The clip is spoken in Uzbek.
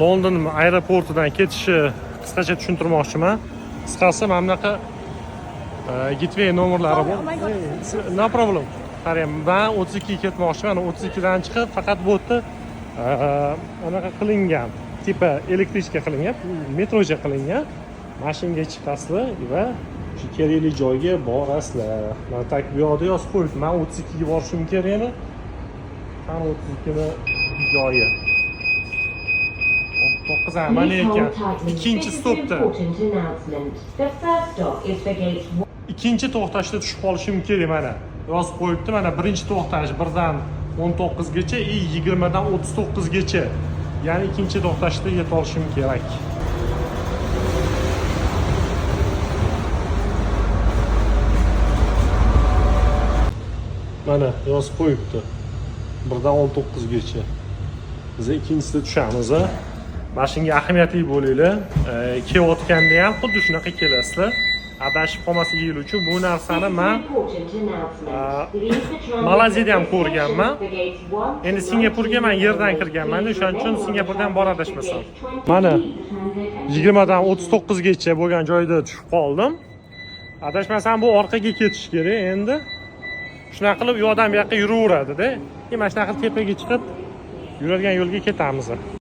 London aeroportidan ketishni qisqacha tushuntirmoqchiman. Qisqasi, mana bunaqa gateway nomerlari bor. Oh my God. No problem. Qarang, man 32 ga ketmoqchiman. 32 dan chiqib, faqat bu yerda anaqa qilingan, типа электричка qilingan, metrocha qilingan. Mashinga chiqasizlar va shu kerakli joyga borasizlar. Mana так bu yoqda yozib qo'yibdi. Man 32 ga borishim kerakmi? Qani 32 ni joyi? 19 ha, mana Please ekan. hold tightly. Ikkinchi This is an stopda. important announcement. The first stop is for gates Ikkinchi to'xtashda tushib qolishim kerak mana. Yozib qo'yibdi, mana birinchi to'xtash 1 dan 19 gacha и 20 dan 39 gacha. Ya'ni ikkinchi to'xtashda yetib olishim kerak. Mana yozib qo'yibdi. 1 dan 19 gacha. Biz ikkinchisida tushamiz. A. Mana shunga ahamiyatli bo'linglar. Kelayotganda ham xuddi shunaqa kelasizlar. Adashib qolmasligingiz uchun bu narsani This is man an important announcement. Leave the transit Malayziyada ham at the ko'rganman. stations for gates 1 Endi to Singapurga man 19 yerdan only. kirganman, Please o'shaning uchun remain on the Singapurdan bor transit for adashmasam. gates 20 Mana leave the transit at 20 dan the 39 gacha bo'lgan joyda tushib qoldim. Adashmasam bu orqaga ketish kerak endi. Shunaqa qilib u yoqdan bu yoqqa yuraveradi-da. Mana shunaqa qilib tepaga chiqib yuradigan yo'lga ketamiz.